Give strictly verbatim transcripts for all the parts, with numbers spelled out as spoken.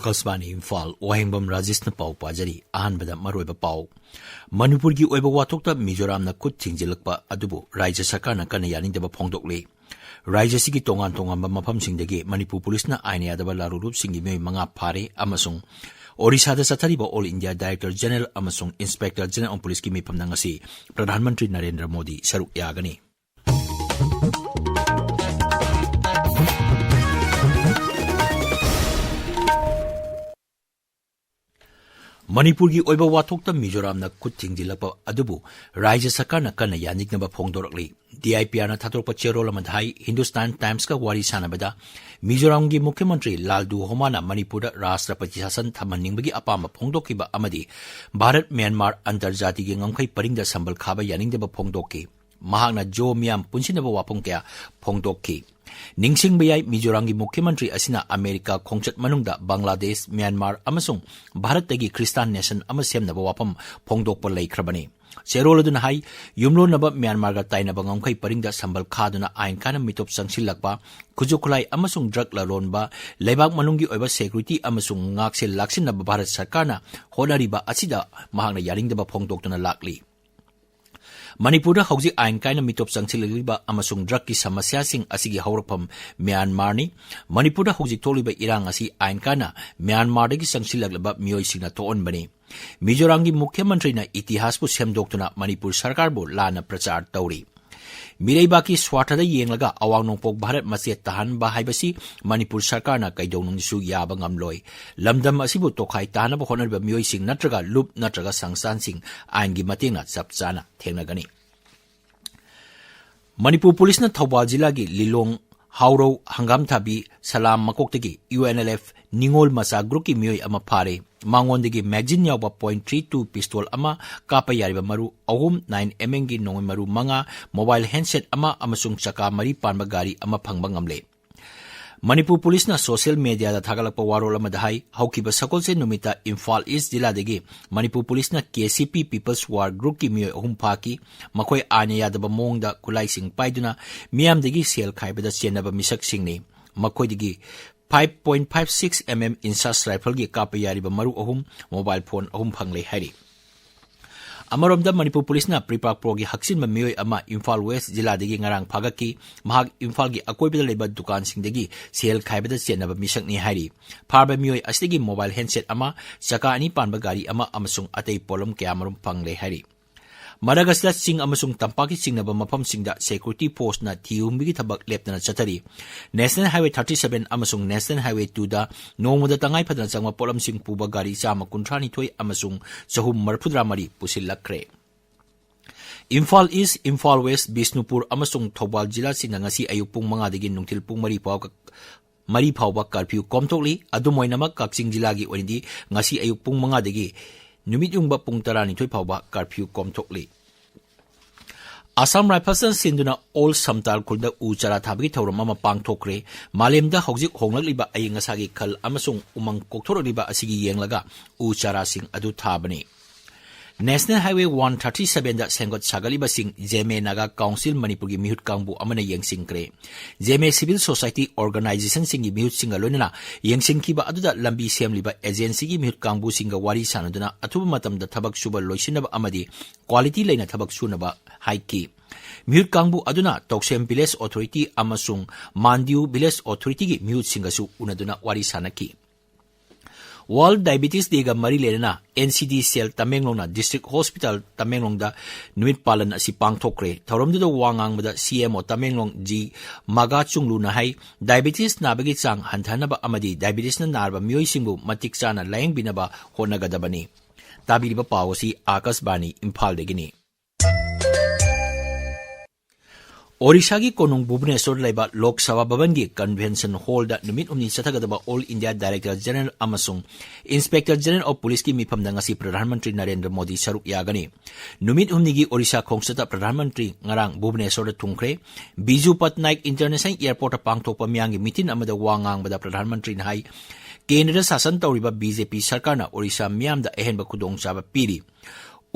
ꯑꯀꯥꯁꯕꯥꯅꯤ ꯏꯝꯐꯥꯜ, ꯋꯥꯍꯦꯡꯕꯝ ꯔꯥꯖꯦꯁꯅ ꯄꯥꯎ ꯄꯥꯖꯔꯤ꯫ ꯑꯍꯥꯟꯕꯗ ꯃꯔꯨꯑꯣꯏꯕ ꯄꯥꯎ꯫ ꯃꯅꯤꯄꯨꯔꯒꯤ ꯑꯣꯏꯕ ꯋꯥꯊꯣꯛꯇ ꯃꯤꯖꯣꯔꯥꯝꯅ ꯈꯨꯠ ꯊꯤꯡꯖꯤꯜꯂꯛꯄ ꯑꯗꯨꯕꯨ ꯔꯥꯖ꯭ꯌ ꯁꯔꯀꯥꯔꯅ ꯀꯟꯅ ꯌꯥꯅꯤꯡꯗꯕ ꯐꯣꯡꯗꯣꯛꯂꯤ꯫ ꯔꯥꯖ꯭ꯌ ꯑꯁꯤꯒꯤ ꯇꯣꯉꯥꯟ ꯇꯣꯉꯥꯟꯕ ꯃꯐꯝꯁꯤꯡꯗꯒꯤ ꯃꯅꯤꯄꯨꯔ ꯄꯨꯂꯤꯁꯅ ꯑꯥꯏꯟ ꯌꯥꯗꯕ ꯂꯥꯜꯂꯨ ꯂꯨꯞꯁꯤꯡꯒꯤ ꯃꯤꯑꯣꯏ ꯃꯉꯥ ꯐꯥꯔꯦ ꯑꯃꯁꯨꯡ ꯑꯣꯔꯤꯁꯥꯗ ꯆꯠꯊꯔꯤꯕ All India Director General ꯑꯃꯁꯨꯡ Inspector General of Policeꯀꯤ ꯃꯤꯐꯝꯗ ꯉꯁꯤ ꯄ꯭ꯔꯙꯥꯟ ꯃꯟꯇ꯭ꯔꯤ ꯅꯔꯦꯟꯗ꯭ꯔ ꯃꯣꯗꯤ ꯁꯔꯨꯛ ꯌꯥꯒꯅꯤ꯫ ꯃꯅꯤꯄꯨꯔꯒꯤ ꯑꯣꯏꯕ ꯋꯥꯊꯣꯛꯇ ꯃꯤꯖꯣꯔꯥꯝꯅ ꯈꯨꯠ ꯊꯤꯡꯖꯤꯜꯂꯛꯄ ꯑꯗꯨꯕꯨ ꯔꯥꯖ꯭ꯌ ꯁꯔꯀꯥꯔꯅ ꯀꯟꯅ ꯌꯥꯅꯤꯡꯅꯕ ꯐꯣꯡꯗꯣꯔꯛꯂꯤ꯫ ꯗꯤ ꯑꯥꯏ ꯄꯤ ꯑꯥꯔꯅ ꯊꯥꯗꯣꯔꯛꯄ ꯆꯦꯔꯣꯜ ꯑꯃꯗ ꯍꯥꯏ, ꯍꯤꯟꯗꯨꯁꯇꯥꯟ ꯇꯥꯏꯝꯁꯀ ꯋꯥꯔꯤ ꯁꯥꯟꯅꯕꯗ ꯃꯤꯖꯣꯔꯥꯝꯒꯤ ꯃꯨꯈ꯭ꯌ ꯃꯟꯇ꯭ꯔꯤ ꯂꯥꯜꯗꯨ ꯍꯣꯃꯥꯅ ꯃꯅꯤꯄꯨꯔꯗ ꯔꯥꯁꯇ꯭ꯔꯄꯇꯤ ꯁꯥꯁꯟ ꯊꯝꯍꯟꯅꯤꯡꯕꯒꯤ ꯑꯄꯥꯝꯕ ꯐꯣꯡꯗꯣꯛꯈꯤꯕ ꯑꯃꯗꯤ ꯚꯥꯔꯠ ꯃ꯭ꯌꯥꯟꯃꯥꯔ ꯑꯟꯇꯔꯖꯥꯇꯤꯒꯤ ꯉꯝꯈꯩ ꯄꯔꯤꯡꯗ ꯁꯝꯕꯜ ꯈꯥꯕ ꯌꯥꯅꯤꯡꯗꯕ ꯐꯣꯡꯗꯣꯛꯈꯤ꯫ ꯃꯍꯥꯛꯅ ꯖꯣ ꯃꯤꯌꯥꯝ ꯄꯨꯟꯁꯤꯟꯅꯕ ꯋꯥꯐꯝ ꯀꯌꯥ ꯐꯣꯡꯗꯣꯛꯈꯤ꯫ ꯅꯤꯡꯁꯤꯡꯕ ꯌꯥꯏ, ꯃꯤꯖꯣꯔꯥꯝꯒꯤ ꯃꯨꯈ꯭ꯌ ꯃꯟꯇ꯭ꯔꯤ ꯑꯁꯤꯅ ꯑꯃꯦꯔꯤꯀꯥ ꯈꯣꯡꯆꯠ ꯃꯅꯨꯡꯗ ꯕꯪꯒ꯭ꯂꯥꯗꯦꯁ, ꯃ꯭ꯌꯥꯟꯃꯥꯔ ꯑꯃꯁꯨꯡ ꯚꯥꯔꯠꯇꯒꯤ ꯈ꯭ꯔꯤꯁꯇꯥꯟ ꯅꯦꯁꯟ ꯑꯃ ꯁꯦꯝꯅꯕ ꯋꯥꯐꯝ ꯐꯣꯡꯗꯣꯛꯄ ꯂꯩꯈ꯭ꯔꯕꯅꯤ꯫ ꯆꯦꯔꯣꯜ ꯑꯗꯨꯅ ꯍꯥꯏ, ꯌꯨꯝꯂꯣꯟꯅꯕ ꯃ꯭ꯌꯥꯟꯃꯥꯔꯒ ꯇꯥꯏꯅꯕ ꯉꯝꯈꯩ ꯄꯔꯤꯡꯗ ꯁꯝꯕꯜ ꯈꯥꯗꯨꯅ ꯑꯥꯏꯟ ꯀꯥꯏꯅ ꯃꯤꯇꯣꯞ ꯆꯪꯁꯤꯜꯂꯛꯄ, ꯈꯨꯠꯁꯨ ꯈꯨꯠꯂꯥꯏ ꯑꯃꯁꯨꯡ ꯗ꯭ꯔꯒ ꯂꯂꯣꯟꯕ, ꯂꯩꯕꯥꯛ ꯃꯅꯨꯡꯒꯤ ꯑꯣꯏꯕ ꯁꯦꯀ꯭ꯌꯨꯔꯤꯇꯤ ꯑꯃꯁꯨꯡ ꯉꯥꯛꯁꯦꯜ ꯂꯥꯛꯁꯤꯟꯅꯕ ꯚꯥꯔꯠ ꯁꯔꯀꯥꯔꯅ ꯍꯣꯠꯅꯔꯤꯕ ꯑꯁꯤꯗ ꯃꯍꯥꯛꯅ ꯌꯥꯅꯤꯡꯗꯕ ꯐꯣꯡꯗꯣꯛꯇꯨꯅ ꯂꯥꯛꯂꯤ꯫ ꯃꯅꯤꯄꯨꯔꯗ ꯍꯧꯖꯤꯛ ꯑꯥꯏꯟ ꯀꯥꯏꯅ ꯃꯤꯇꯣꯞ ꯆꯪꯁꯤꯜꯂꯛꯂꯤꯕ ꯑꯃꯁꯨꯡ ꯗ꯭ꯔꯒꯀꯤ ꯁꯃꯁ꯭ꯌꯥꯁꯤꯡ ꯑꯁꯤꯒꯤ ꯍꯧꯔꯛꯐꯝ ꯃ꯭ꯌꯥꯟꯃꯥꯔꯅꯤ꯫ ꯃꯅꯤꯄꯨꯔꯗ ꯍꯧꯖꯤꯛ ꯊꯣꯛꯂꯤꯕ ꯏꯔꯥꯡ ꯑꯁꯤ ꯑꯥꯏꯟ ꯀꯥꯏꯅ ꯃ꯭ꯌꯥꯟꯃꯥꯔꯗꯒꯤ ꯆꯪꯁꯤꯜꯂꯛꯂꯕ ꯃꯤꯑꯣꯏꯁꯤꯡꯅ ꯊꯣꯛꯍꯟꯕꯅꯤ꯫ ꯃꯤꯖꯣꯔꯥꯝꯒꯤ ꯃꯨꯈ꯭ꯌ ꯃꯟꯇ꯭ꯔꯤꯅ ꯏꯇꯤꯍꯥꯁꯄꯨ ꯁꯦꯝꯗꯣꯛꯇꯨꯅ ꯃꯅꯤꯄꯨꯔ ꯁꯔꯀꯥꯔꯕꯨ ꯂꯥꯟꯅ ꯄ꯭ꯔꯆꯥꯔ ꯇꯧꯔꯤ꯫ ꯃꯤꯔꯩꯕꯥꯛꯀꯤ ꯁ꯭ꯋꯥꯔꯊꯗ ꯌꯦꯡꯂꯒ ꯑꯋꯥꯡ ꯅꯣꯡꯄꯣꯛ ꯚꯥꯔꯠ ꯃꯆꯦꯠ ꯇꯥꯍꯟꯕ ꯍꯥꯏꯕꯁꯤ ꯃꯅꯤꯄꯨꯔ ꯁꯔꯀꯥꯔꯅ ꯀꯩꯗꯧꯅꯨꯡꯗꯁꯨ ꯌꯥꯕ ꯉꯝꯂꯣꯏ꯫ ꯂꯝꯗꯝ ꯑꯁꯤꯕꯨ ꯇꯣꯈꯥꯏ ꯇꯥꯅꯕ ꯍꯣꯠꯅꯔꯤꯕ ꯃꯤꯑꯣꯏꯁꯤꯡ ꯅꯠꯇ꯭ꯔꯒ ꯂꯨꯞ ꯅꯠꯇ꯭ꯔꯒ ꯁꯪꯁꯊꯥꯟꯁꯤꯡ ꯑꯥꯏꯟꯒꯤ ꯃꯇꯦꯡꯅ ꯆꯞ ꯆꯥꯅ ꯊꯦꯡꯅꯒꯅꯤ꯫ ꯃꯅꯤꯄꯨꯔ ꯄꯨꯂꯤꯁꯅ ꯊꯧꯕꯥꯜ ꯖꯤꯂꯥꯒꯤ ꯂꯤꯂꯣꯡ, ꯍꯥꯎꯔꯧ, ꯍꯪꯒꯥꯝꯊꯥꯕꯤ, ꯁꯂꯥꯝ ꯃꯀꯣꯛꯇꯒꯤ ꯌꯨ ꯑꯦꯟ ꯑꯦꯜ ꯑꯦꯐ ꯅꯤꯉꯣꯜ ꯃꯆꯥ ꯒ꯭ꯔꯨꯞꯀꯤ ꯃꯤꯑꯣꯏ ꯑꯃ ꯐꯥꯔꯦ꯫ ꯃꯉꯣꯟꯗꯒꯤ ꯃꯦꯒꯖꯤꯟ ꯌꯥꯎꯕ ꯄꯣꯏꯟꯠ ꯊ꯭ꯔꯤ ꯇꯨ ꯄꯤꯁꯇꯣꯜ ꯑꯃ, ꯀꯥꯞꯄ ꯌꯥꯔꯤꯕ ꯃꯔꯨ ꯑꯍꯨꯝ, ꯅꯥꯏꯟ ꯑꯦꯝ ꯑꯦꯝꯒꯤ ꯅꯣꯡꯃꯩ ꯃꯔꯨ ꯃꯉꯥ, ꯃꯣꯕꯥꯏꯜ ꯍꯦꯟꯗꯁꯦꯠ ꯑꯃ ꯑꯃꯁꯨꯡ ꯆꯀꯥ ꯃꯔꯤ ꯄꯥꯟꯕ ꯒꯥꯔꯤ ꯑꯃ ꯐꯪꯕ ꯉꯝꯂꯦ꯫ ꯃꯅꯤꯄꯨꯔ ꯄꯨꯂꯤꯁꯅ ꯁꯣꯁꯤꯌꯦꯜ ꯃꯦꯗꯤꯌꯥꯗ ꯊꯥꯒꯠꯂꯛꯄ ꯋꯥꯔꯣꯜ ꯑꯃꯗ ꯍꯥꯏ, ꯍꯧꯈꯤꯕ ꯁꯒꯣꯜꯁꯦꯟ ꯅꯨꯃꯤꯠꯇ ꯏꯝꯐꯥꯜ ꯏꯁ ꯖꯤꯂꯥꯗꯒꯤ ꯃꯅꯤꯄꯨꯔ ꯄꯨꯂꯤꯁꯅ ꯀꯦ ꯁꯤ ꯄꯤ ꯄꯤꯄꯜꯁ ꯋꯥꯔ ꯒ꯭ꯔꯨꯞꯀꯤ ꯃꯤꯑꯣꯏ ꯑꯍꯨꯝ ꯐꯥꯈꯤ꯫ ꯃꯈꯣꯏ ꯑꯥꯏꯟꯅ ꯌꯥꯗꯕ ꯃꯑꯣꯡꯗ ꯈꯨꯠꯂꯥꯏꯁꯤꯡ ꯄꯥꯏꯗꯨꯅ ꯃꯤꯌꯥꯝꯗꯒꯤ ꯁꯦꯜ ꯈꯥꯏꯕꯗ ꯆꯦꯟꯅꯕ ꯃꯤꯁꯛꯁꯤꯡꯅꯤ꯫ ꯃꯈꯣꯏꯗꯒꯤ five point five six mm INSAS rifleꯒꯤ ꯀꯥꯞꯄ ꯌꯥꯔꯤꯕ ꯃꯔꯨ ꯑꯍꯨꯝ, mobile phone ꯑꯍꯨꯝ ꯐꯪꯂꯦ ꯍꯥꯏꯔꯤ꯫ ꯑꯃꯔꯣꯝꯗ ꯃꯅꯤꯄꯨꯔ ꯄꯨꯂꯤꯁꯅ ꯄ꯭ꯔꯤꯄꯥꯛ ꯄ꯭ꯔꯣꯒꯤ ꯍꯛꯆꯤꯟꯕ ꯃꯤꯑꯣꯏ ꯑꯃ ꯏꯝꯐꯥꯜ ꯋꯦꯁ ꯖꯤꯂꯥꯗꯒꯤ ꯉꯔꯥꯡ ꯐꯥꯒꯠꯈꯤ꯫ ꯃꯍꯥꯛ ꯏꯝꯐꯥꯜꯒꯤ ꯑꯀꯣꯏꯕꯗ ꯂꯩꯕ ꯗꯨꯀꯥꯟꯁꯤꯡꯗꯒꯤ ꯁꯦꯜ ꯈꯥꯏꯕꯗ ꯆꯦꯟꯅꯕ ꯃꯤꯁꯛꯅꯤ ꯍꯥꯏꯔꯤ꯫ ꯐꯥꯔꯕ ꯃꯤꯑꯣꯏ ꯑꯁꯤꯗꯒꯤ mobile handset ꯑꯃ, ꯆꯀꯥ ꯑꯅꯤ ꯄꯥꯟꯕ ꯒꯥꯔꯤ ꯑꯃ ꯑꯃꯁꯨꯡ ꯑꯇꯩ ꯄꯣꯠꯂꯝ ꯀꯌꯥꯃꯔꯨꯝ ꯐꯪꯂꯦ ꯍꯥꯏꯔꯤ꯫ ꯃꯔꯛ ꯑꯁꯤꯗ ꯆꯤꯡ ꯑꯃꯁꯨꯡ ꯇꯝꯄꯥꯛꯀꯤ ꯆꯤꯡꯅꯕ ꯃꯐꯝꯁꯤꯡꯗ security forceꯅ ꯊꯤ ꯍꯨꯝꯕꯒꯤ ꯊꯕꯛ ꯂꯦꯞꯇꯅ ꯆꯠꯊꯔꯤ꯫ National Highway thirty seven ꯑꯃꯁꯨꯡ National Highway twoꯗ ꯅꯣꯡꯃꯗ ꯇꯉꯥꯏ ꯐꯗꯅ ꯆꯪꯕ ꯄꯣꯠꯂꯝꯁꯤꯡ ꯄꯨꯕ ꯒꯥꯔꯤ ꯆꯥꯝꯃ ꯀꯨꯟꯊ꯭ꯔꯥ ꯅꯤꯊꯣꯏ ꯑꯃꯁꯨꯡ ꯆꯍꯨꯝ ꯃꯔꯤꯐꯨꯇꯔꯥ ꯃꯔꯤ ꯄꯨꯁꯤꯜꯂꯛꯈ꯭ꯔꯦ꯫ ꯏꯝꯐꯥꯜ ꯏꯁ, ꯏꯝꯐꯥꯜ ꯋꯦꯁ, ꯕꯤꯁꯅꯨꯄꯨꯔ ꯑꯃꯁꯨꯡ ꯊꯧꯕꯥꯜ ꯖꯤꯂꯥꯁꯤꯡꯗ ꯉꯁꯤ ꯑꯌꯨꯛ ꯄꯨꯡ ꯃꯉꯥꯗꯒꯤ ꯅꯨꯡꯊꯤꯜ ꯄꯨꯡ ꯃꯔꯤ ꯐꯥꯎꯕ, ꯃꯔꯤ ꯐꯥꯎꯕ curfew ꯀꯣꯝꯊꯣꯛꯂꯤ꯫ ꯑꯗꯨꯝ ꯑꯣꯏꯅꯃꯛ, ꯀꯛꯆꯤꯡ ꯖꯤꯂꯥꯒꯤ ꯑꯣꯏꯅꯗꯤ ꯉꯁꯤ ꯑꯌꯨꯛ ꯄꯨꯡ ꯃꯉꯥꯗꯒꯤ ꯅꯨꯃꯤꯠ ꯌꯨꯡꯕ ꯄꯨꯡ ꯇꯔꯥꯅꯤꯊꯣꯏ ꯐꯥꯎꯕ curfew ꯀꯣꯝꯊꯣꯛꯂꯤ꯫ ꯑꯁꯥꯝ ꯔꯥꯏꯐꯜꯁꯅ ꯁꯤꯟꯗꯨꯅ ꯑꯣꯜ ꯁꯝꯇꯥꯜ ꯈꯨꯜꯗ ꯎ ꯆꯥꯔꯥ ꯊꯥꯕꯒꯤ ꯊꯧꯔꯝ ꯑꯃ ꯄꯥꯡꯊꯣꯛꯈ꯭ꯔꯦ꯫ ꯃꯥꯂꯦꯝꯗ ꯍꯧꯖꯤꯛ ꯍꯣꯡꯂꯛꯂꯤꯕ ꯑꯏꯪ ꯑꯁꯥꯒꯤ ꯈꯜ ꯑꯃꯁꯨꯡ ꯎꯃꯪ ꯀꯣꯛꯊꯣꯔꯛꯂꯤꯕ ꯑꯁꯤꯒꯤ ꯌꯦꯡꯂꯒ ꯎ ꯆꯥꯔꯥꯁꯤꯡ ꯑꯗꯨ ꯊꯥꯕꯅꯤ꯫ National Highway one thirty sevenꯗ ꯁꯦꯝꯒꯠ ꯁꯥꯒꯠꯂꯤꯕꯁꯤꯡ ꯖꯦꯃꯦ ꯅꯥꯒꯥ ꯀꯥꯎꯟꯁꯤꯜ ꯃꯅꯤꯄꯨꯔꯒꯤ ꯃꯤꯍꯨꯠ ꯀꯥꯡꯕꯨ ꯑꯃꯅ ꯌꯦꯡꯁꯤꯟꯈ꯭ꯔꯦ꯫ ꯖꯦꯃꯦ civil society organizationꯁꯤꯡꯒꯤ ꯃꯤꯍꯨꯠꯁꯤꯡꯒ ꯂꯣꯏꯅꯅ ꯌꯦꯡꯁꯤꯟꯈꯤꯕ ꯑꯗꯨꯗ ꯂꯝꯕꯤ ꯁꯦꯝꯂꯤꯕ agencyꯒꯤ ꯃꯤꯍꯨꯠ ꯀꯥꯡꯕꯨꯁꯤꯡꯒ ꯋꯥꯔꯤ ꯁꯥꯟꯅꯗꯨꯅ ꯑꯊꯨꯕ ꯃꯇꯝꯗ ꯊꯕꯛ ꯁꯨꯕ ꯂꯣꯏꯁꯤꯟꯅꯕ ꯑꯃꯗꯤ quality ꯂꯩꯅ ꯊꯕꯛ ꯁꯨꯅꯕ ꯍꯥꯏꯈꯤ꯫ ꯃꯤꯍꯨꯠ ꯀꯥꯡꯕꯨ ꯑꯗꯨꯅ ꯇꯧꯁꯦꯝ Village Authority ꯑꯃꯁꯨꯡ ꯃꯥꯟꯗꯤꯌꯨ Village Authorityꯒꯤ ꯃꯤꯍꯨꯠꯁꯤꯡꯒꯁꯨ ꯎꯅꯗꯨꯅ ꯋꯥꯔꯤ ꯁꯥꯟꯅꯈꯤ꯫ World Diabetes Dayꯒ ꯃꯔꯤ ꯂꯩꯅꯅ NCD Cell ꯇꯃꯦꯡꯂꯣꯡꯅ District Hospital ꯇꯃꯦꯡꯂꯣꯡꯗ ꯅꯨꯃꯤꯠ ꯄꯥꯂꯟ ꯑꯁꯤ ꯄꯥꯡꯊꯣꯛꯈ꯭ꯔꯦ꯫ ꯊꯧꯔꯝꯗꯨꯗ ꯋꯥ ꯉꯥꯡꯕꯗ CMO ꯇꯃꯦꯡꯂꯣꯡ ꯖꯤ ꯃꯒꯥ ꯆꯨꯡꯂꯨꯅ ꯍꯥꯏ, diabetes ꯅꯥꯕꯒꯤ ꯆꯥꯡ ꯍꯟꯊꯍꯟꯅꯕ ꯑꯃꯗꯤ diabetesꯅ ꯅꯥꯔꯕ ꯃꯤꯑꯣꯏꯁꯤꯡꯕꯨ ꯃꯇꯤꯛ ꯆꯥꯅ ꯂꯥꯌꯦꯡꯕꯤꯅꯕ ꯍꯣꯠꯅꯒꯗꯕꯅꯤ꯫ ꯇꯥꯕꯤꯔꯤꯕ ꯄꯥꯎ ꯑꯁꯤ ꯑꯥꯀꯥꯁꯕꯥꯅꯤ ꯏꯝꯐꯥꯜꯗꯒꯤꯅꯤ꯫ ꯑꯣꯔꯤꯁꯥꯒꯤ ꯀꯣꯅꯨꯡ ꯚꯨꯕꯅꯦꯁꯣꯔꯗ ꯂꯩꯕ ꯂꯣꯛ ꯁꯚꯥ ꯚꯕꯟꯒꯤ convention hallꯗ ꯅꯨꯃꯤꯠ ꯍꯨꯝꯅꯤ ꯆꯠꯊꯒꯗꯕ All India Director General ꯑꯃꯁꯨꯡ Inspector General of Policeꯀꯤ ꯃꯤꯐꯝꯗ ꯉꯁꯤ ꯄ꯭ꯔꯙꯥꯟ ꯃꯟꯇ꯭ꯔꯤ ꯅꯔꯦꯟꯗ꯭ꯔ ꯃꯣꯗꯤ ꯁꯔꯨꯛ ꯌꯥꯒꯅꯤ꯫ ꯅꯨꯃꯤꯠ ꯍꯨꯝꯅꯤꯒꯤ ꯑꯣꯔꯤꯁꯥ ꯈꯣꯡꯆꯠꯇ ꯄ꯭ꯔꯙꯥꯟ ꯃꯟꯇ꯭ꯔꯤ ꯉꯔꯥꯡ ꯚꯨꯕꯅꯦꯁꯣꯔꯗ ꯊꯨꯡꯈ꯭ꯔꯦ꯫ ꯕꯤꯖꯨ ꯄꯠꯅꯥꯏꯛ International Airportꯇ ꯄꯥꯡꯊꯣꯛꯄ ꯃꯤꯌꯥꯝꯒꯤ meeting ꯑꯃꯗ ꯋꯥ ꯉꯥꯡꯕꯗ ꯄ꯭ꯔꯙꯥꯟ ꯃꯟꯇ꯭ꯔꯤꯅ ꯍꯥꯏ, ꯀꯦꯟꯗ꯭ꯔꯗ ꯁꯥꯁꯟ ꯇꯧꯔꯤꯕ BJP ꯁꯔꯀꯥꯔꯅ ꯑꯣꯔꯤꯁꯥ ꯃꯤꯌꯥꯝꯗ ꯑꯍꯦꯟꯕ ꯈꯨꯗꯣꯡꯆꯥꯕ ꯄꯤꯔꯤ꯫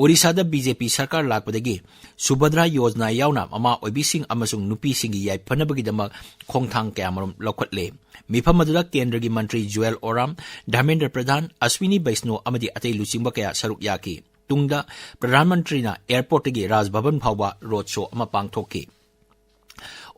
ꯑꯣꯔꯤꯁꯥꯗ ꯕꯤ ꯖꯦ ꯄꯤ ꯁꯔꯀꯥꯔ ꯂꯥꯛꯄꯗꯒꯤ ꯁꯨꯚꯗ꯭ꯔꯥ ꯌꯣꯖꯅꯥ ꯌꯥꯎꯅ ꯃꯃꯥ ꯑꯣꯏꯕꯤꯁꯤꯡ ꯑꯃꯁꯨꯡ ꯅꯨꯄꯤꯁꯤꯡꯒꯤ ꯌꯥꯏꯐꯅꯕꯒꯤꯗꯃꯛ ꯈꯣꯡꯊꯥꯡ ꯀꯌꯥꯃꯔꯨꯝ ꯂꯧꯈꯠꯂꯦ꯫ ꯃꯤꯐꯝ ꯑꯗꯨꯗ ꯀꯦꯟꯗ꯭ꯔꯒꯤ ꯃꯟꯇ꯭ꯔꯤ ꯖꯨꯑꯦꯜ ꯑꯣꯔꯥꯝ, ꯙꯔꯃꯦꯟꯗ꯭ꯔ ꯄ꯭ꯔꯙꯥꯟ, ꯑꯁ꯭ꯋꯤꯅꯤ ꯕꯩꯁꯅꯣ ꯑꯃꯗꯤ ꯑꯇꯩ ꯂꯨꯆꯤꯡꯕ ꯀꯌꯥ ꯁꯔꯨꯛ ꯌꯥꯈꯤ꯫ ꯇꯨꯡꯗ ꯄ꯭ꯔꯙꯥꯟ ꯃꯟꯇ꯭ꯔꯤꯅ ꯑꯦꯌꯔꯄꯣꯔꯠꯇꯒꯤ ꯔꯥꯖ ꯚꯕꯟ ꯐꯥꯎꯕ ꯔꯣꯗ ꯁꯣ ꯑꯃ ꯄꯥꯡꯊꯣꯛꯈꯤ꯫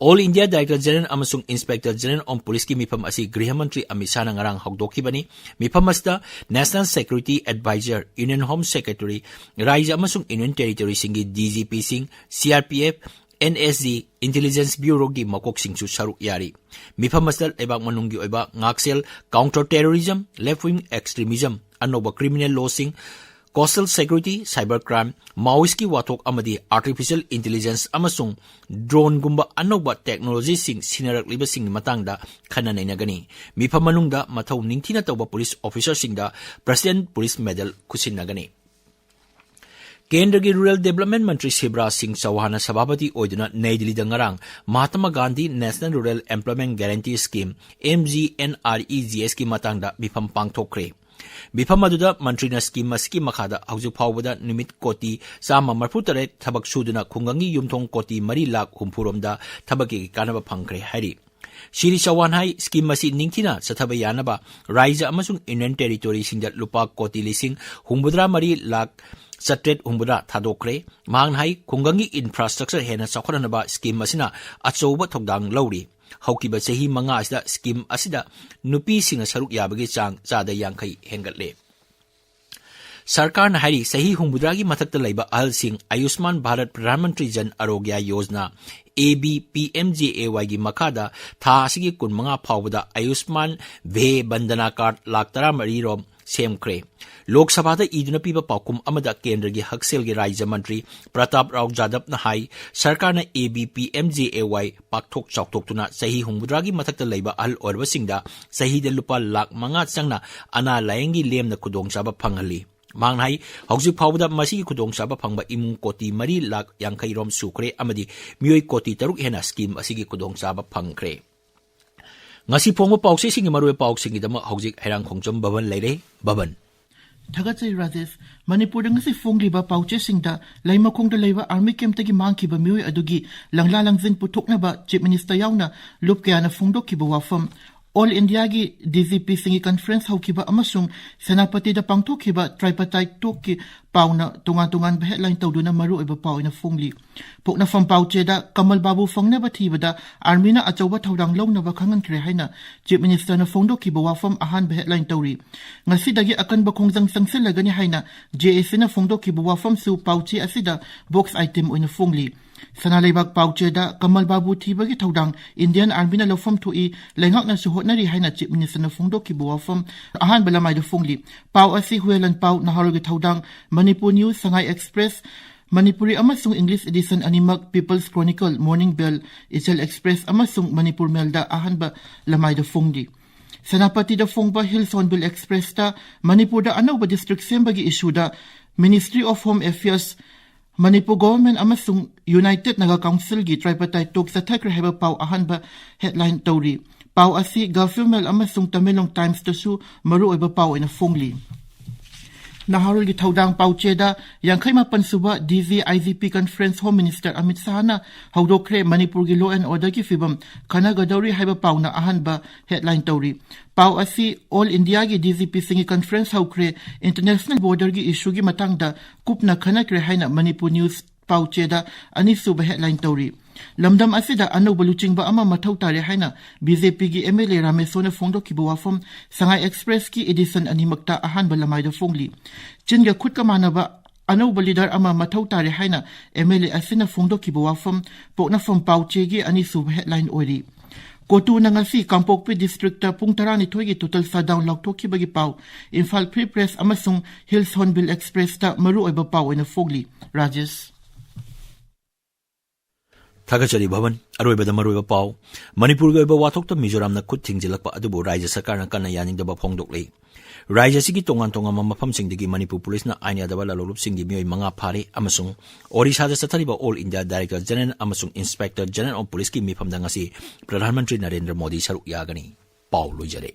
All India Director General ꯑꯃꯁꯨꯡ Inspector General of Policeꯀꯤ ꯃꯤꯐꯝ ꯑꯁꯤ ꯒ꯭ꯔꯤꯍ ꯃꯟꯇ꯭ꯔꯤ ꯑꯃꯤꯠ ꯁꯥꯍꯅ ꯉꯔꯥꯡ ꯍꯧꯗꯣꯛꯈꯤꯕꯅꯤ꯫ ꯃꯤꯐꯝ ꯑꯁꯤꯗ National Security Advisor, Union Home Secretary, ꯔꯥꯖ꯭ꯌ ꯑꯃꯁꯨꯡ Union Territoryꯁꯤꯡꯒꯤ ꯗꯤ ꯖꯤ ꯄꯤꯁꯤꯡ, C R P F, N S G, Intelligence Bureauꯒꯤ ꯃꯀꯣꯛꯁꯤꯡꯁꯨ ꯁꯔꯨꯛ ꯌꯥꯔꯤ꯫ ꯃꯤꯐꯝ ꯑꯁꯤꯗ ꯂꯩꯕꯥꯛ ꯃꯅꯨꯡꯒꯤ ꯑꯣꯏꯕ ꯉꯥꯛꯁꯦꯜ, counter terrorism, left wing extremism, ꯑꯅꯧꯕ criminal lawꯁꯤꯡ, coastal security, cyber crime, Maoistꯀꯤ ꯋꯥꯊꯣꯛ ꯑꯃꯗꯤ artificial intelligence ꯑꯃꯁꯨꯡ droneꯒꯨꯝꯕ ꯑꯅꯧꯕ technologyꯁꯤꯡ ꯁꯤꯟꯅꯔꯛꯂꯤꯕꯁꯤꯡꯒꯤ ꯃꯇꯥꯡꯗ ꯈꯟꯅ ꯅꯩꯅꯒꯅꯤ꯫ ꯃꯤꯐꯝ ꯃꯅꯨꯡꯗ ꯃꯊꯧ ꯅꯤꯡꯊꯤꯅ ꯇꯧꯕ police officerꯁꯤꯡꯗ President Police Medal ꯈꯨꯠꯁꯤꯟꯅꯒꯅꯤ꯫ ꯀꯦꯟꯗ꯭ꯔꯒꯤ Rural Development ꯃꯟꯇ꯭ꯔꯤ ꯁꯤꯕꯔꯥꯖ ꯁꯤꯡ ꯆꯧꯍꯥꯟꯅ ꯁꯚꯥꯄꯇꯤ ꯑꯣꯏꯗꯨꯅ ꯅꯩ ꯗꯤꯜꯂꯤꯗ ꯉꯔꯥꯡ Mahatma Gandhi National Rural Employment Guarantee Scheme, M G N R E G Sꯀꯤ ꯃꯇꯥꯡꯗ ꯃꯤꯐꯝ ꯄꯥꯡꯊꯣꯛꯈ꯭ꯔꯦ꯫ ꯃꯤꯐꯝ ꯑꯗꯨꯗ ꯃꯟꯇ꯭ꯔꯤꯅ scheme ꯑꯁꯤꯒꯤ ꯃꯈꯥꯗ ꯍꯧꯖꯤꯛ ꯐꯥꯎꯕꯗ ꯅꯨꯃꯤꯠ ꯀꯣꯇꯤ ꯆꯥꯝꯃ ꯃꯔꯤꯐꯨ ꯇꯔꯦꯠ ꯊꯕꯛ ꯁꯨꯗꯨꯅ ꯈꯨꯡꯒꯪꯒꯤ ꯌꯨꯝꯊꯣꯡ ꯀꯣꯇꯤ ꯃꯔꯤ ꯂꯥꯈ ꯍꯨꯝꯐꯨꯔꯣꯝꯗ ꯊꯕꯛꯀꯤ ꯀꯥꯟꯅꯕ ꯐꯪꯈ꯭ꯔꯦ ꯍꯥꯏꯔꯤ꯫ ꯁ꯭ꯔꯤ ꯆꯧꯍꯥꯟ ꯍꯥꯏ, scheme ꯑꯁꯤ ꯅꯤꯡꯊꯤꯅ ꯆꯠꯊꯕ ꯌꯥꯅꯕ ꯔꯥꯖ꯭ꯌ ꯑꯃꯁꯨꯡ Union Territoryꯁꯤꯡꯗ ꯂꯨꯄꯥ ꯀꯣꯇꯤ ꯂꯤꯁꯤꯡ ꯍꯨꯝꯐꯨꯇꯔꯥ ꯃꯔꯤ ꯂꯥꯈ ꯆꯥꯇ꯭ꯔꯦꯠ ꯍꯨꯝꯐꯨꯇꯔꯥ ꯊꯥꯗꯣꯛꯈ꯭ꯔꯦ꯫ ꯃꯍꯥꯛꯅ ꯍꯥꯏ, ꯈꯨꯡꯒꯪꯒꯤ infrastructure ꯍꯦꯟꯅ ꯆꯥꯎꯈꯠꯍꯟꯅꯕ scheme ꯑꯁꯤꯅ ꯑꯆꯧꯕ ꯊꯧꯗꯥꯡ ꯂꯧꯔꯤ꯫ ꯍꯧꯈꯤꯕ ꯆꯍꯤ ꯃꯉꯥ ꯑꯁꯤꯗ scheme ꯑꯁꯤꯗ ꯅꯨꯄꯤꯁꯤꯡꯅ ꯁꯔꯨꯛ ꯌꯥꯕꯒꯤ ꯆꯥꯡ ꯆꯥꯗ ꯌꯥꯡꯈꯩ ꯍꯦꯟꯒꯠꯂꯦ꯫ ꯁꯔꯀꯥꯔꯅ ꯍꯥꯏꯔꯤ, ꯆꯍꯤ ꯍꯨꯝꯐꯨꯇꯔꯥꯒꯤ ꯃꯊꯛꯇ ꯂꯩꯕ ꯑꯍꯜꯁꯤꯡ ꯑꯌꯨꯁꯃꯥꯟ Bharat Pradhan Mantri Jan ꯑꯔꯣꯒ꯭ꯌ Yojana, A B P M J A Yꯒꯤ ꯃꯈꯥꯗ ꯊꯥ ꯑꯁꯤꯒꯤ ꯀꯨꯟꯃꯉꯥ ꯐꯥꯎꯕꯗ ꯑꯌꯨꯁꯃꯥꯟ ꯚꯦ ꯕꯟꯗꯅꯥ card ꯂꯥꯈ ꯇꯔꯥꯃꯔꯤ ꯔꯣꯝ ꯁꯦꯝꯈ꯭ꯔꯦ꯫ ꯂꯣꯛ ꯁꯚꯥꯗ ꯏꯗꯨꯅ ꯄꯤꯕ ꯄꯥꯎꯈꯨꯝ ꯑꯃꯗ ꯀꯦꯟꯗ꯭ꯔꯒꯤ ꯍꯛꯁꯦꯜꯒꯤ ꯔꯥꯖ꯭ꯌ ꯃꯟꯇ꯭ꯔꯤ ꯄ꯭ꯔꯇꯥꯞ ꯔꯥꯎ ꯖꯥꯗꯕꯅ ꯍꯥꯏ, ꯁꯔꯀꯥꯔꯅ A B P M J A Y ꯄꯥꯛꯊꯣꯛ ꯆꯥꯎꯊꯣꯛꯇꯨꯅ ꯆꯍꯤ ꯍꯨꯝꯐꯨꯇꯔꯥꯒꯤ ꯃꯊꯛꯇ ꯂꯩꯕ ꯑꯍꯜ ꯑꯣꯏꯔꯕꯁꯤꯡꯗ ꯆꯍꯤꯗ ꯂꯨꯄꯥ ꯂꯥꯈ ꯃꯉꯥ ꯆꯪꯅ ꯑꯅꯥ ꯂꯥꯌꯦꯡꯒꯤ ꯂꯦꯝꯅ ꯈꯨꯗꯣꯡꯆꯥꯕ ꯐꯪꯍꯜꯂꯤ꯫ ꯃꯍꯥꯛꯅ ꯍꯥꯏ, ꯍꯧꯖꯤꯛ ꯐꯥꯎꯕꯗ ꯃꯁꯤꯒꯤ ꯈꯨꯗꯣꯡꯆꯥꯕ ꯐꯪꯕ ꯏꯃꯨꯡ ꯀꯣꯇꯤ ꯃꯔꯤ ꯂꯥꯈ ꯌꯥꯡꯈꯩ ꯔꯣꯝ ꯁꯨꯈ꯭ꯔꯦ ꯑꯃꯗꯤ ꯃꯤꯑꯣꯏ ꯀꯣꯇꯤ ꯇꯔꯨꯛ ꯍꯦꯟꯅ scheme ꯑꯁꯤꯒꯤ ꯈꯨꯗꯣꯡꯆꯥꯕ ꯐꯪꯈ꯭ꯔꯦ꯫ ꯉꯁꯤ ꯐꯣꯡꯕ ꯄꯥꯎꯆꯦꯁꯤꯡꯒꯤ ꯃꯔꯨꯑꯣꯏꯕ ꯄꯥꯎꯁꯤꯡꯒꯤꯗꯃꯛ ꯍꯧꯖꯤꯛ ꯍꯩꯔꯥꯡ ꯈꯣꯡꯖꯝ ꯕꯕꯟ ꯂꯩꯔꯦ꯫ ꯕꯕꯟ꯫ ꯊꯥꯒꯠꯆꯔꯤ ꯔꯥꯖꯦꯁ꯫ ꯃꯅꯤꯄꯨꯔꯗ ꯉꯁꯤ ꯐꯣꯡꯂꯤꯕ ꯄꯥꯎꯆꯦꯁꯤꯡꯗ ꯂꯩꯃꯈꯣꯡꯗ ꯂꯩꯕ ꯑꯥꯔꯃꯤ ꯀꯦꯝꯞꯇꯒꯤ ꯃꯥꯡꯈꯤꯕ ꯃꯤꯑꯣꯏ ꯑꯗꯨꯒꯤ ꯂꯪꯂꯥ ꯂꯪꯖꯤꯟ ꯄꯨꯊꯣꯛꯅꯕ ꯆꯤꯐ ꯃꯤꯅꯤꯁꯇꯔ ꯌꯥꯎꯅ ꯂꯨꯞ ꯀꯌꯥꯅ ꯐꯣꯡꯗꯣꯛꯈꯤꯕ ꯋꯥꯐꯝ, ꯑꯣꯜ ꯏꯟꯗꯤꯌꯥꯒꯤ ꯗꯤꯖꯤꯄꯤꯁꯤꯡꯒꯤ ꯀꯟꯐꯔꯦꯟꯁ ꯍꯧꯈꯤꯕ ꯑꯃꯁꯨꯡ ꯁꯦꯅꯥꯄꯇꯤꯗ ꯄꯥꯡꯊꯣꯛꯈꯤꯕ ꯇ꯭ꯔꯥꯏꯄꯇꯥꯏꯠ ꯇꯣꯛꯀꯤ ꯄꯥꯎꯅ ꯇꯣꯉꯥꯟ ꯇꯣꯉꯥꯟꯕ ꯍꯦꯗꯂꯥꯏꯟ ꯇꯧꯗꯨꯅ ꯃꯔꯨꯑꯣꯏꯕ ꯄꯥꯎ ꯑꯣꯏꯅ ꯐꯣꯡꯂꯤ꯫ ꯄꯣꯛꯅꯐꯝ ꯄꯥꯎꯆꯦꯗ ꯀꯃꯜ ꯕꯥꯕꯨ ꯐꯪꯅꯕ ꯊꯤꯕꯗ ꯑꯥꯔꯃꯤꯅ ꯑꯆꯧꯕ ꯊꯧꯗꯥꯡ ꯂꯧꯅꯕ ꯈꯪꯍꯟꯈ꯭ꯔꯦ ꯍꯥꯏꯅ ꯆꯤꯐ ꯃꯤꯅꯤꯁꯇꯔꯅ ꯐꯣꯡꯗꯣꯛꯈꯤꯕ ꯋꯥꯐꯝ ꯑꯍꯥꯟꯕ ꯍꯦꯗꯂꯥꯏꯟ ꯇꯧꯔꯤ꯫ ꯉꯁꯤꯗꯒꯤ ꯑꯀꯟꯕ ꯈꯣꯡꯖꯪ ꯆꯪꯁꯤꯜꯂꯒꯅꯤ ꯍꯥꯏꯅ ꯖꯦ ꯑꯦ ꯁꯤꯅ ꯐꯣꯡꯗꯣꯛꯈꯤꯕ ꯋꯥꯐꯝꯁꯨ ꯄꯥꯎꯆꯦ ꯑꯁꯤꯗ ꯕꯣꯛꯁ ꯑꯥꯏꯇꯦꯝ ꯑꯣꯏꯅ ꯐꯣꯡꯂꯤ꯫ ꯁꯅꯥ ꯂꯩꯕꯥꯛ ꯄꯥꯎꯆꯦꯗ ꯀꯃꯜ ꯕꯥꯕꯨ ꯊꯤꯕꯒꯤ ꯊꯧꯗꯥꯡ ꯏꯟꯗꯤꯌꯟ ꯑꯥꯔꯃꯤꯅ ꯂꯧꯐꯝ ꯊꯣꯛꯏ, ꯂꯩꯉꯥꯛꯅꯁꯨ ꯍꯣꯠꯅꯔꯤ ꯍꯥꯏꯅ ꯆꯤꯐ ꯃꯤꯅꯤꯁꯇꯔꯅ ꯐꯣꯡꯗꯣꯛꯈꯤꯕ ꯋꯥꯐꯝ ꯑꯍꯥꯟꯕ ꯂꯃꯥꯏꯗ ꯐꯣꯡꯂꯤ꯫ ꯄꯥꯎ ꯑꯁꯤ ꯍꯨꯌꯦꯂꯟ ꯄꯥꯎ, ꯅꯍꯥꯔꯣꯜꯒꯤ ꯊꯧꯗꯥꯡ, ꯃꯅꯤꯄꯨꯔ ꯅ꯭ꯌꯨꯁ, ꯁꯉꯥꯏ ꯑꯦꯛꯁꯄ꯭ꯔꯦꯁ, ꯃꯅꯤꯄꯨꯔꯤ ꯑꯃꯁꯨꯡ ꯏꯪꯂꯤꯁ ꯏꯗꯤꯁꯟ ꯑꯅꯤꯃꯛ, ꯄꯤꯄꯜꯁ ꯀ꯭ꯔꯣꯅꯤꯀꯜ, ꯃꯣꯔꯅꯤꯡ ꯕꯦꯜ, ꯏꯆꯦꯜ ꯑꯦꯛꯁꯄ꯭ꯔꯦꯁ ꯑꯃꯁꯨꯡ ꯃꯅꯤꯄꯨꯔ ꯃꯦꯜꯗ ꯑꯍꯥꯟꯕ ꯂꯃꯥꯏꯗ ꯐꯣꯡꯂꯤ꯫ ꯁꯦꯅꯥꯄꯇꯤꯗ ꯐꯣꯡꯕ ꯍꯤꯜꯁ ꯍꯣꯔꯟꯕꯤꯜ ꯑꯦꯛꯁꯄ꯭ꯔꯦꯁꯇ ꯃꯅꯤꯄꯨꯔꯗ ꯑꯅꯧꯕ ꯗꯤꯁꯇ꯭ꯔꯤꯛ ꯁꯦꯝꯕꯒꯤ ꯏꯁꯨꯗ ministry of home affairs, Manipur government ꯑꯃꯁꯨꯡ ꯌꯨꯅꯥꯏꯇꯦꯗ ꯅꯥꯒꯥ ꯀꯥꯎꯟꯁꯤꯜꯒꯤ ꯇ꯭ꯔꯥꯏꯄꯇꯥꯏꯠ ꯇꯣꯛ ꯆꯠꯊꯈ꯭ꯔꯦ ꯍꯥꯏꯕ ꯄꯥꯎ ꯑꯍꯥꯟꯕ ꯍꯦꯗꯂꯥꯏꯟ ꯇꯧꯔꯤ꯫ ꯄꯥꯎ ꯑꯁꯤ ꯒꯜꯐ ꯃꯦꯜ ꯑꯃꯁꯨꯡ ꯇꯃꯦꯡꯂꯣꯡ ꯇꯥꯏꯝꯁꯇꯁꯨ ꯃꯔꯨꯑꯣꯏꯕ ꯄꯥꯎ ꯑꯣꯏꯅ ꯐꯣꯡꯂꯤ꯫ ꯅꯍꯥꯔꯣꯜꯒꯤ ꯊꯧꯗꯥꯡ ꯄꯥꯎꯆꯦꯗ ꯌꯥꯡꯈꯩ ꯃꯥꯄꯟ ꯁꯨꯕ D G I G P conference home minister Amit ꯁꯥꯍꯅ ꯍꯧꯗꯣꯛꯈ꯭ꯔꯦ, ꯃꯅꯤꯄꯨꯔꯒꯤ ꯂꯣ ꯑꯦꯟ ꯑꯣꯔꯗꯔꯒꯤ ꯐꯤꯕꯝ ꯈꯟꯅꯒꯗꯧꯔꯤ ꯍꯥꯏꯕ ꯄꯥꯎꯅ ꯑꯍꯥꯟꯕ ꯍꯦꯗꯂꯥꯏꯟ ꯇꯧꯔꯤ꯫ ꯄꯥꯎ ꯑꯁꯤ ꯑꯣꯜ ꯏꯟꯗꯤꯌꯥꯒꯤ ꯗꯤ ꯖꯤ ꯄꯤꯁꯤꯡꯒꯤ ꯀꯟꯐꯔꯦꯟꯁ ꯍꯧꯈ꯭ꯔꯦ, ꯏꯟꯇꯔꯅꯦꯁꯅꯦꯜ ꯕꯣꯔꯗꯔꯒꯤ ꯏꯁꯨꯒꯤ ꯃꯇꯥꯡꯗ ꯀꯨꯞꯅ ꯈꯟꯅꯈ꯭ꯔꯦ ꯍꯥꯏꯅ ꯃꯅꯤꯄꯨꯔ ꯅ꯭ꯌꯨꯁ ꯄꯥꯎꯆꯦꯗ ꯑꯅꯤꯁꯨꯕ ꯍꯦꯗꯂꯥꯏꯟ ꯇꯧꯔꯤ꯫ ꯂꯝꯗꯝ ꯑꯁꯤꯗ ꯑꯅꯧꯕ ꯂꯨꯆꯤꯡꯕ ꯑꯃ ꯃꯊꯧ ꯇꯥꯔꯦ ꯍꯥꯏꯅ ꯕꯤ ꯖꯦ ꯄꯤꯒꯤ ꯑꯦꯝ ꯑꯦꯜ ꯑꯦ ꯔꯥꯃꯦꯁꯣꯅ ꯐꯣꯡꯗꯣꯛꯈꯤꯕ ꯋꯥꯐꯝ ꯁꯉꯥꯏ ꯑꯦꯛꯁꯄ꯭ꯔꯦꯁꯀꯤ ꯏꯗꯤꯁꯟ ꯑꯅꯤꯃꯛꯇ ꯑꯍꯥꯟꯕ ꯂꯃꯥꯏꯗ ꯐꯣꯡꯂꯤ꯫ ꯆꯤꯟꯒ ꯈꯨꯠꯀ ꯃꯥꯟꯅꯕ ꯑꯅꯧꯕ ꯂꯤꯗꯔ ꯑꯃ ꯃꯊꯧ ꯇꯥꯔꯦ ꯍꯥꯏꯅ ꯑꯦꯝ ꯑꯦꯜ ꯑꯦ ꯑꯁꯤꯅ ꯐꯣꯡꯗꯣꯛꯈꯤꯕ ꯋꯥꯐꯝ ꯄꯣꯛꯅꯐꯝ ꯄꯥꯎꯆꯦꯒꯤ ꯑꯅꯤꯁꯨꯕ ꯍꯦꯗꯂꯥꯏꯟ ꯑꯣꯏꯔꯤ꯫ ꯀꯣꯇꯨꯅ ꯉꯁꯤ ꯀꯥꯡꯄꯣꯛꯄꯤ ꯗꯤꯁꯇ꯭ꯔꯤꯛꯇ ꯄꯨꯡ ꯇꯔꯥꯅꯤꯊꯣꯏꯒꯤ ꯇꯣꯇꯦꯜ ꯁꯠꯗꯥꯎꯟ ꯂꯥꯎꯊꯣꯛꯈꯤꯕꯒꯤ ꯄꯥꯎ ꯏꯝꯐꯥꯜ ꯐ꯭ꯔꯤ ꯄ꯭ꯔꯦꯁ ꯑꯃꯁꯨꯡ ꯍꯤꯜꯁ ꯍꯣꯔꯟꯕꯤꯜ ꯑꯦꯛꯁꯄ꯭ꯔꯦꯁꯇ ꯃꯔꯨꯑꯣꯏꯕ ꯄꯥꯎ ꯑꯣꯏꯅ ꯐꯣꯡꯂꯤ꯫ ꯔꯥꯖꯦꯁ꯫ ꯊꯥꯒꯠꯆꯔꯤ ꯚꯕꯟ꯫ ꯑꯔꯣꯏꯕꯗ ꯃꯔꯨꯑꯣꯏꯕ ꯄꯥꯎ꯫ ꯃꯅꯤꯄꯨꯔꯒꯤ ꯑꯣꯏꯕ ꯋꯥꯊꯣꯛꯇ ꯃꯤꯖꯣꯔꯥꯝꯅ ꯈꯨꯠ ꯊꯤꯡꯖꯤꯜꯂꯛꯄ ꯑꯗꯨꯕꯨ ꯔꯥꯖ꯭ꯌ ꯁꯔꯀꯥꯔꯅ ꯀꯟꯅ ꯌꯥꯅꯤꯡꯗꯕ ꯐꯣꯡꯗꯣꯛꯂꯤ꯫ ꯔꯥꯖ꯭ꯌ ꯑꯁꯤꯒꯤ ꯇꯣꯉꯥꯟ ꯇꯣꯉꯥꯟꯕ ꯃꯐꯝꯁꯤꯡꯗꯒꯤ ꯃꯅꯤꯄꯨꯔ ꯄꯨꯂꯤꯁꯅ ꯑꯥꯏꯟ ꯌꯥꯗꯕ ꯂꯂꯣꯠꯂꯨꯞꯁꯤꯡꯒꯤ ꯃꯤꯑꯣꯏ ꯃꯉꯥ ꯐꯥꯔꯦ ꯑꯃꯁꯨꯡ ꯑꯣꯔꯤꯁꯥꯗ ꯆꯠꯊꯔꯤꯕ ꯑꯣꯜ ꯏꯟꯗꯤꯌꯥ ꯗꯥꯏꯔꯦꯛꯇꯔ ꯖꯦꯅꯔꯦꯜ ꯑꯃꯁꯨꯡ ꯏꯟꯁꯄꯦꯛꯇꯔ ꯖꯦꯅꯔꯦꯜ ꯑꯣꯐ ꯄꯨꯂꯤꯁꯀꯤ ꯃꯤꯐꯝꯗ ꯉꯁꯤ ꯄ꯭ꯔꯙꯥꯟ ꯃꯟꯇ꯭ꯔꯤ ꯅꯔꯦꯟꯗ꯭ꯔ ꯃꯣꯗꯤ ꯁꯔꯨꯛ ꯌꯥꯒꯅꯤ꯫ ꯄꯥꯎ ꯂꯣꯏꯖꯔꯦ꯫